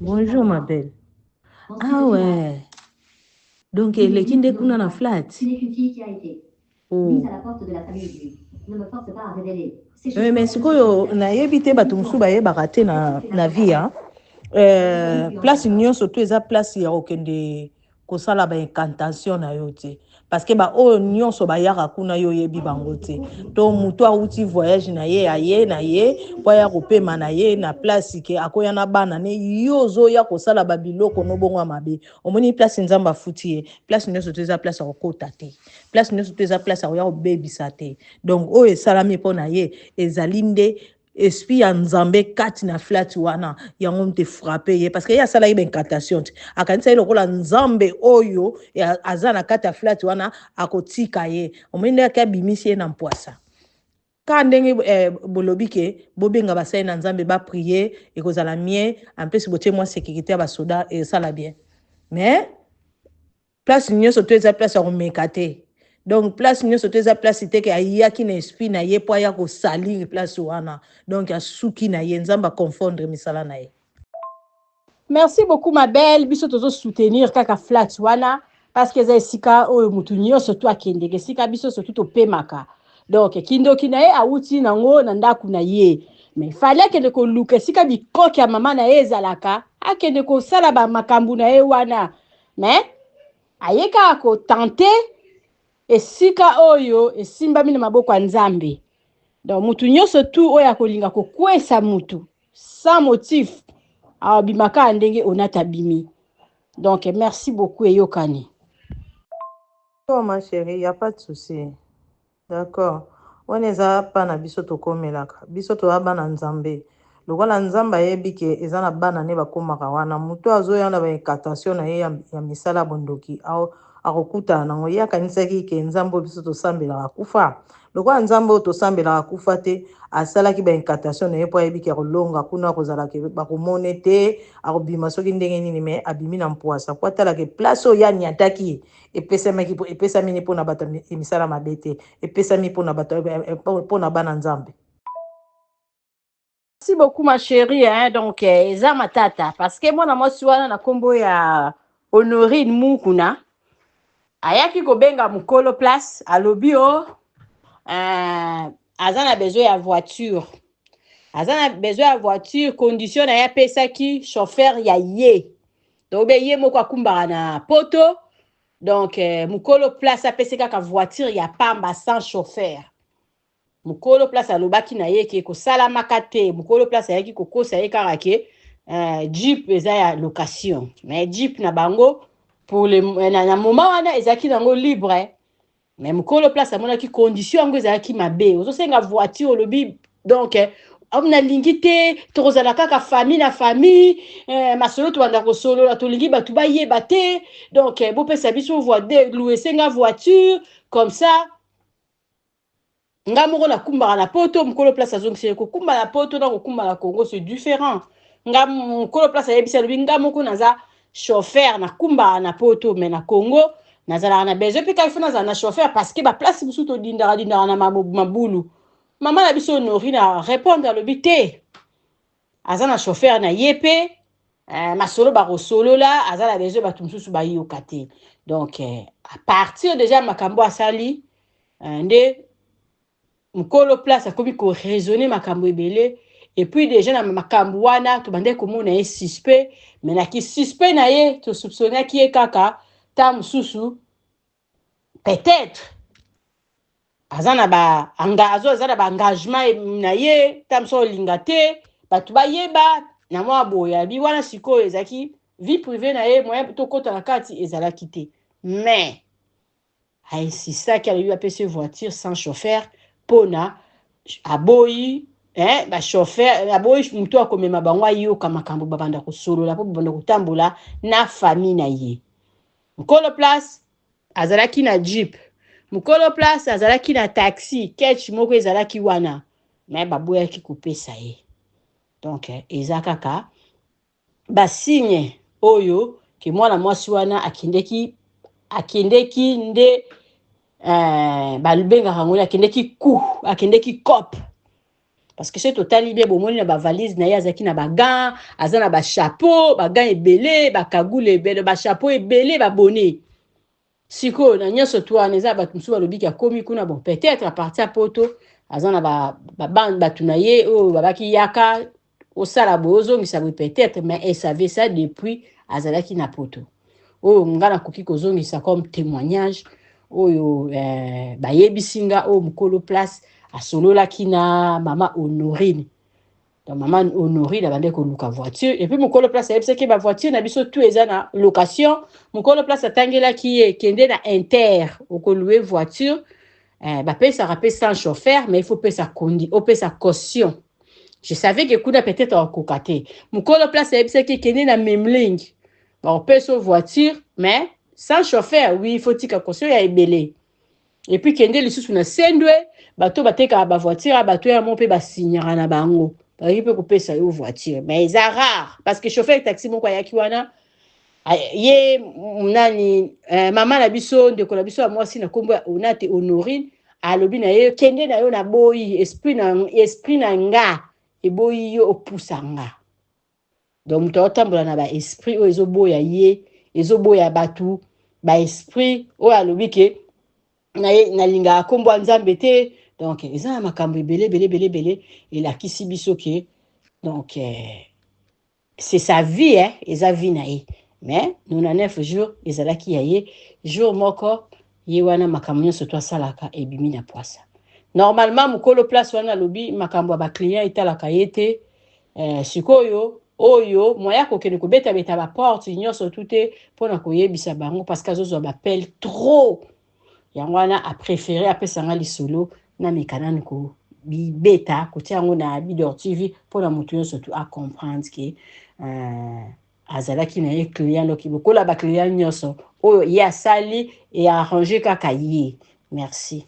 Bonjour ma belle. Ah ouais. Donc eleki nde kuna na flat. Oh. Eh, mais sikoyo nayebi te bato mosusu bayebaka te na vie ya place nyonso to eza place ya kokende kosala ba incantation na yo te, parce que baoyo nyonso bayaka kuna, yo oyebi bango te. To moto awuti voyage na ye, aye na ye mpo aya kopema na ye na place ke akoya na bana ne, yo ozoya kosala babiloko no bongo ya mabe. Omoni place Nzambe afuti ye. Place nyonso to eza place ya kokota te, place nyonso to eza place ya koya kobebisa te. Donc oyo esalami mpo na ye ezali nde esprit ya Nzambe kati na flat wana, yango moto efrappe ye, parce que ye asalaki baincantation te. Akanisa ye lokola Nzambe oyo aza na kati ya flat wana akotika ye. Omoni ndenge ake abimisi ye na mpwasa. Ka ndenge bolobi ke bobenga basali na Nzambe baprier, ekozala mieux. En plus botie mwa sécurité ya basoda, esala bien. Mais place nyonso to eza place ya komeka te. Donc place nyonso to eza place te ke ayaki na esprit na ye mpo aya kosalir place wana. Donc asuki na ye, Nzambe aconfondre misala na ye. Merci beaucoup, ma belle. Biso tozosoutenir kaka flat wana parce que eza esika oyo motu nyonso to akendeke, esika biso surtout topemaka. Donc kindoki na ye awuti nango na ndako na ye, mais fallait akende koluka esika bikoki ya mama na ye ezalaka, akende kosala bamakambo na ye wana. Mais aye kaka kotenter esika oyo esimbami na maboko ya Nzambe. Donc mutu nyonso tu oyo akolinga kokwesa mutu sans motif, abima kaka ndenge Onata abimi. Donc merci beaucoup, eyokani. Oh, ma chérie, y a pas de souci. D'accord. Wana eza mpa na biso tokomelaka. Biso toza bana Nzambe. Lokola Nzambe ayebi ke eza na bana nde bakomaka wana, moto azoya na baincantation na ye ya misala ya bondoki, akokutana nango. Ye akanisaki ke Nzambe oyo biso tosambelaka akufa. Lokola Nzambe oyo tosambelaka akufa te, asalaki baincantation na ye mpo ayebi ke akolonga kuna, akozala ke bakomone te, akobima soki ndenge nini. Me abimi na mpwasa po atalaka place oyo aniataki epesamaki, epesami ni mpona bato ya misala mabe te, epesami mpona bato, mpona bana Nzambe. Merci beaucoup, ma chérie, hein. Donc eza matata parce que mwana mwasi wana na nkombo ya Honorine Mukuna ayaki kobenga mokolo place, alobi o aza na besoin ya voiture, aza na besoin ya voiture. Condition na ye, apesaki chauffeur ya ye, donc be ye moko akumbaka na poto. Donc mokolo place apesi kaka voiture ya pamba sans chauffeur. Mokolo place alobaki na ye ke kosalamaka te. Mokolo place ayaki kokosa ye kaka ke jeep eza ya location, mais jeep na bango pour le, na moment wana ezalaki nango libre. Mais mokolo place amonaki condition yango ezalaki mabe. Ozosenga voiture, olobi donc nalingi te, tokozala kaka famille na famille, masolo tobanda kosolola, tolingi bato bayeba te. Donc bopesa biso louer, esenga voiture comme ça nga moko nakumbaka na poto. Mokolo place azongisi ye, kokumba na poto na kokumba na Congo, c'est différent. Nga mokolo place ayebisi, alobi nga moko naza chauffeur, nakumbaka na poto, mais na Congo nazalaka na besoin mpe kaka ifo nazala na chauffeur parce que baplace mosusu todindaka dindaka na mabulu. Mama na biso Honorine arépondre, alobi te, aza na chauffeur na ye mpe masolo bakosolola, aza na besoin bato mosusu bayoka te. Donc à partir déjà makambo asali nde mokolo place akomi koraisonner makambo ebele. Et puis déjà na makambo wana tobandaki komona ye suspect, mais naki suspect na ye, tosoupçonnaki ye kaka ta mosusu peut-être aza na ba azo aza na baengagement na ye, ta mosusu olinga te bato bayeba na mwa boye. Abi wana sikoyo ezalaki vie privée na ye, moyen tokɔta na kati ezalaki te. Mais ainsistaki, alobi apesi voiture sans chauffeur mpona aboyi bachauffeur, aboyi motu akomema bango ayoka makambo babanda kosolola mpo babanda kotambola na famille na ye. Mokolo place azalaki na jeep, mokolo place azalaki na taxi ketch moko ezalaki wana, me baboyaki kopesa ye. Donc eza kaka basigne oyo ke mwana mwasi wana akendeki nde balobengaka yango, akendeki ku akendeki coop. Parce que soki totali bien, bomoni na bavalise na ye azalaki na bagants, aza na bachapeau, bagants ebele, bacagoule ebele, bachapeau ebele, babonnet. Sikoyo na nyonso tu wana, eza bato mosusu balobiki akomi kuna. Bon, peut-être à partir ya Poto aza na bato na ye oyo babaki yaka osala boye, ozongisa boye, peut-être. Mais elle savait ça depuis azalaki na Poto. Oyo nga nakoki kozongisa comme témoignage oyo bayebisi nga, oyo mokolo place asololaki na mama Honorine. Donc mama Honorine abandaki koluka voiture, et puis mokolo place ayebisaki bavoiture na biso tout eza na location. Mokolo place atangelaki ye: kende na Inter, okolouer voiture, bapesaka mpe sans chauffeur, mais il faut pesa kondi, opesa caution. Je savais que kuna peut-être akokoka te. Mokolo place ayebisaki: kende na Memling, bakopesa voiture mais sans chauffeur, oui, il faut tika caution ya ebele. Et puis kende lisusu na Sendwe, bato batekaka bavoiture ya bato ya mo mpe basignaka na bango, bazalaki mpe kopesa yo voiture, mais eza rare, parce que chauffeur taxi moko ayaki wana, ye nani, mama na biso, ndeko na biso ya mwasi na nkombo ya Onate Honorine, alobi na ye: kende na yo, na boyi, esprit na nga eboyi yo opusa nga. Donc moto aotambola na baesprit oyo ezoboya ye, ezoboya bato, baesprit oyo alobi ke nalingaka nkombo ya Nzambe te. Donc eza na makambo ebele ebele ebele ebele elakisi biso ke donc c'est sa vie, eh? Eza vie na ye, mais 99 jours ezalaki ya ye. Jour moko ye wana, makambo nyonso to asalaka ebimi na poisa. Normalement mokolo place wana alobi makambo ya baclient etalaka ye te. Sikoyo oyo moya kokende kobetabeta baporte nyonso tu te mpona koyebisa bango, parce que azozwa baappel trop. Yango wana apréféré apesanga lisolo, nameka nanu kobibeta, kotia yango na Bidor TV mpona motu nyonso tu acomprendre ke azalaki na ye client loki lokola baclient nyonso oyo ye asali e arrange kaka ye. Merci.